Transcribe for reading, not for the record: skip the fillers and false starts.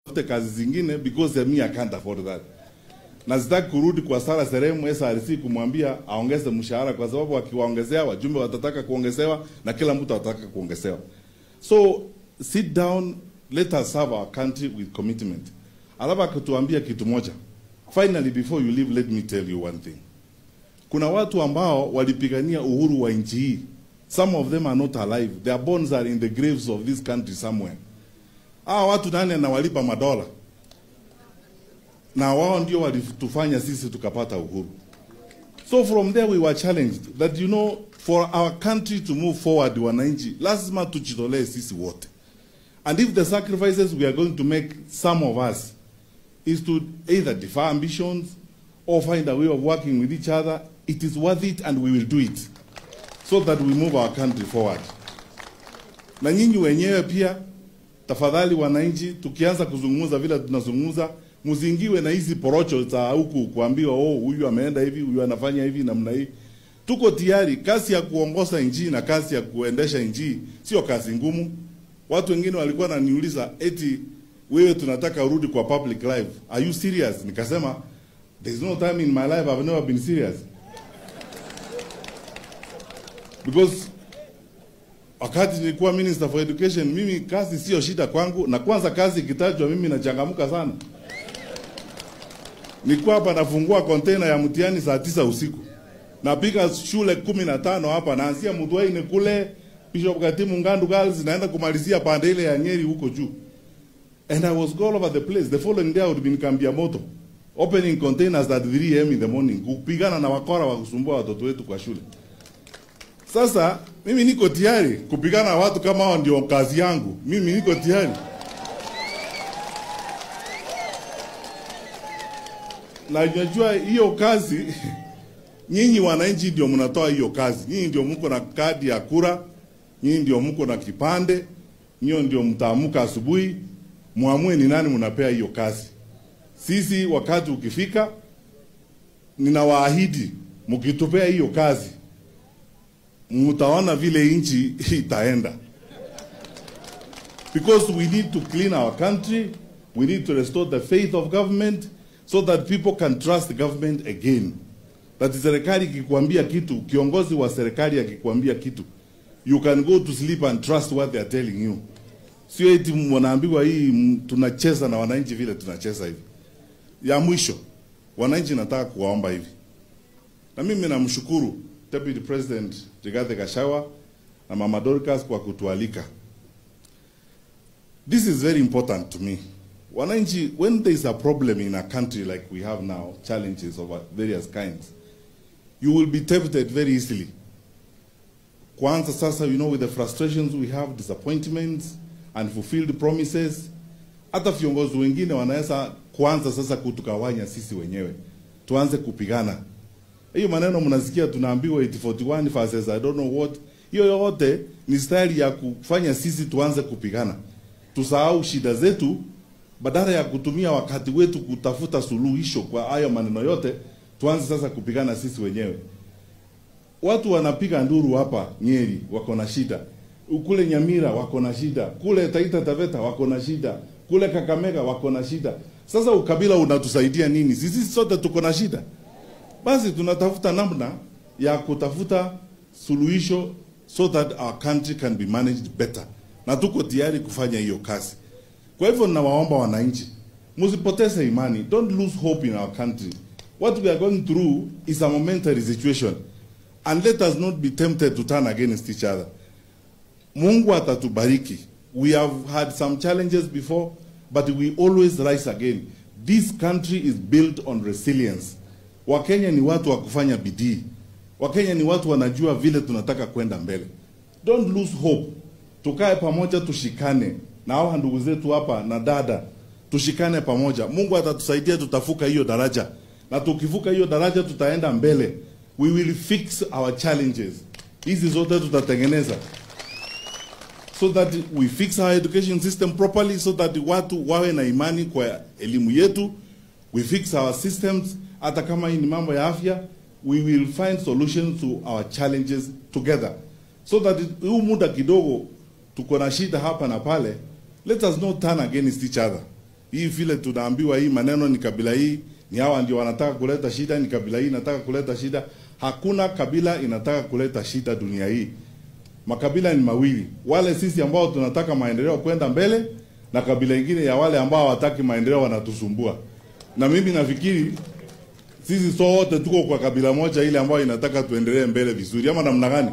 tutafute kazi zingine because me I can't afford that. Na sitaki kurudi kwa Sara Seremu SRC kumwambia aongeze mshahara, kwa sababu akiwaongezea wajumbe watataka kuongezewa na kila mtu atataka kuongezewa. So sit down, let us serve our country with commitment. Alafu akatuambia kitu moja. Finally, before you leave, let me tell you one thing. Kuna watu ambao walipigania uhuru wa nchi hii. Some of them are not alive. Their bones are in the graves of this country somewhere. Hawa watu nani anawalipa madola? Na wao ndio walitufanya sisi tukapata uhuru. So from there we were challenged that, you know, for our country to move forward, wananchi, lazima tujitolee sisi wote. And if the sacrifices we are going to make, some of us, is to either defer ambitions or find a way of working with each other, it is worth it and we will do it so that we move our country forward. Na nyinyi wenyewe pia, tafadhali wananchi, tukianza kuzungumza vile tunazungumza, mzingiwe na hizi porocho za huku kuambiwa, oh, huyu ameenda hivi, huyu anafanya hivi namna hii. Tuko tayari. Kazi ya kuongoza nchi na kazi ya kuendesha nchi sio kazi ngumu. Watu wengine walikuwa wananiuliza eti wewe tunataka urudi kwa public life, are you serious? Nikasema there is no time in my life I've never been serious. Because wakati nilikuwa minister for education, mimi kazi sio shida kwangu, na kwanza kazi ikitajwa mimi nachangamka sana. Nilikuwa hapa nafungua container ya mtihani saa 9 usiku. Napiga shule 15 hapa, naanzia Mutwaine kule Bishop Gatimu Ngandu Girls, naenda kumalizia pande ile ya Nyeri huko juu. And I was all over the place. The following day I would be in Kambia Moto, opening containers at 3 a.m. in the morning, kupigana na wakora wa kusumbua watoto wetu kwa shule. Sasa mimi niko tayari kupigana na watu kama hao, ndio kazi yangu. Mimi niko tayari. Na najua hiyo kazi, nyinyi wananchi ndio mnatoa hiyo kazi. Nyinyi ndio mko na kadi ya kura, nyinyi ndio mko na kipande, nyinyi ndio mtaamuka asubuhi muamue ni nani mnapea hiyo kazi. Sisi wakati ukifika, ninawaahidi mkitupea hiyo kazi, mtaona vile nchi itaenda. Because we need to clean our country, we need to restore the faith of government so that people can trust the government again. That serikali ikikwambia kitu, kiongozi wa serikali akikwambia kitu, you can go to sleep and trust what they are telling you. Sio eti mnaambiwa hii tunacheza na wananchi vile tunacheza hivi. Ya mwisho, wananchi nataka kuwaomba hivi. Na mimi namshukuru Deputy President Rigathi Gachagua na Mama Dorcas kwa kutualika. This is very important to me. Wananchi, when there is a problem in a country like we have now, challenges of various kinds, you will be tempted very easily. Kwanza sasa, you know, with the frustrations we have, disappointments, unfulfilled promises, hata viongozi wengine wanaweza kuanza sasa kutukawanya sisi wenyewe. Tuanze kupigana. Hiyo maneno mnasikia tunaambiwa 841 versus I don't know what. Hiyo yote ni style ya kufanya sisi tuanze kupigana. Tusahau shida zetu, badala ya kutumia wakati wetu kutafuta suluhisho kwa hayo maneno yote, tuanze sasa kupigana sisi wenyewe. Watu wanapiga nduru hapa Nyeri wako na shida. Kule Nyamira wako na shida, kule Taita Taveta wako na shida, kule Kakamega wako na shida. Sasa ukabila unatusaidia nini? Sisi sote tuko na shida. Basi tunatafuta namna ya kutafuta suluhisho so that our country can be managed better. Na tuko tayari kufanya hiyo kazi. Kwa hivyo ninawaomba wananchi, msipoteze imani. Don't lose hope in our country. What we are going through is a momentary situation. And let us not be tempted to turn against each other. Mungu atatubariki. We have had some challenges before, but we always rise again. This country is built on resilience. Wakenya ni watu wa kufanya bidii. Wakenya ni watu wanajua vile tunataka kwenda mbele. Don't lose hope. Tukae pamoja, tushikane. Na hawa ndugu zetu hapa na dada, tushikane pamoja. Mungu atatusaidia, tutavuka hiyo daraja. Na tukivuka hiyo daraja tutaenda mbele. We will fix our challenges. Hizi zote tutatengeneza. So that we fix our education system properly, so that watu wawe na imani kwa elimu yetu. We fix our systems. Hata kama hii ni mambo ya afya, we will find solutions to our challenges together. So that huu muda kidogo tuko na shida hapa na pale, let us not turn against each other. Hii vile tunaambiwa hii maneno ni kabila hii, ni hawa ndio wanataka kuleta shida, ni kabila hii inataka kuleta shida. Hakuna kabila inataka kuleta shida dunia hii. Makabila ni mawili, wale sisi ambao tunataka maendeleo kwenda mbele na kabila ingine ya wale ambao hawataki maendeleo wanatusumbua. Na mimi nafikiri sisi sote tuko kwa kabila moja ile ambayo inataka tuendelee mbele vizuri, ama namna gani?